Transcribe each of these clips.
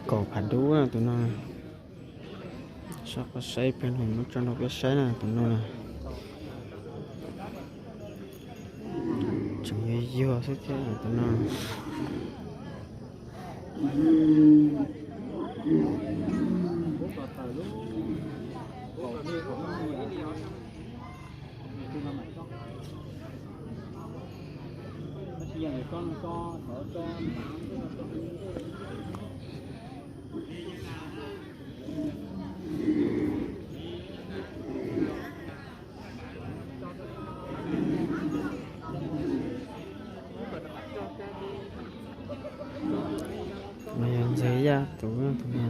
Kaum phav dub tus no. Sab qab saib peb muab tso rau peb saib na tus no na. Tseem yuag yuag xwb thiab tus no. Mas yog ntxawg yaj tus tus no.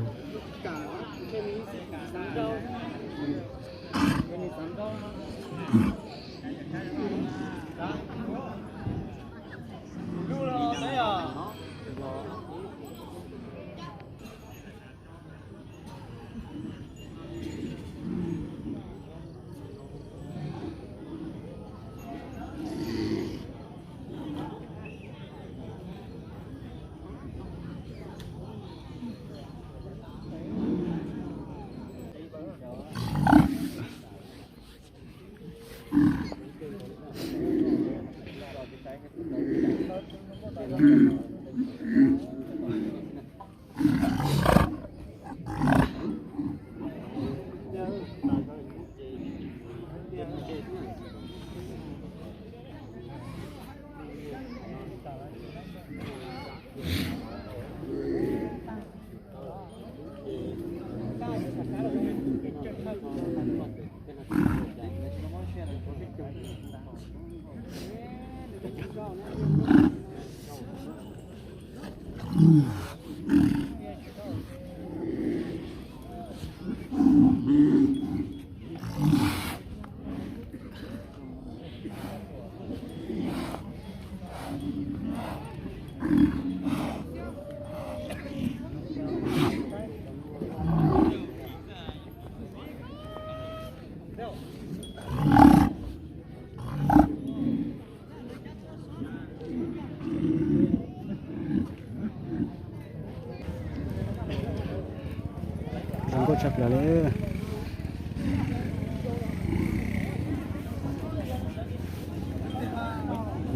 Zoo nkauj tshaj plaws li.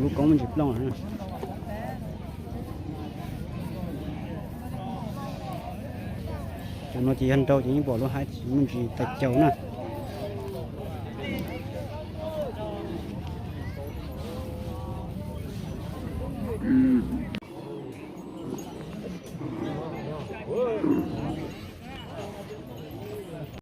Lub koob muaj ntsis plooj. Cov no ces yog nrau ces yeej pom lub haib muaj ntsis tag caus na.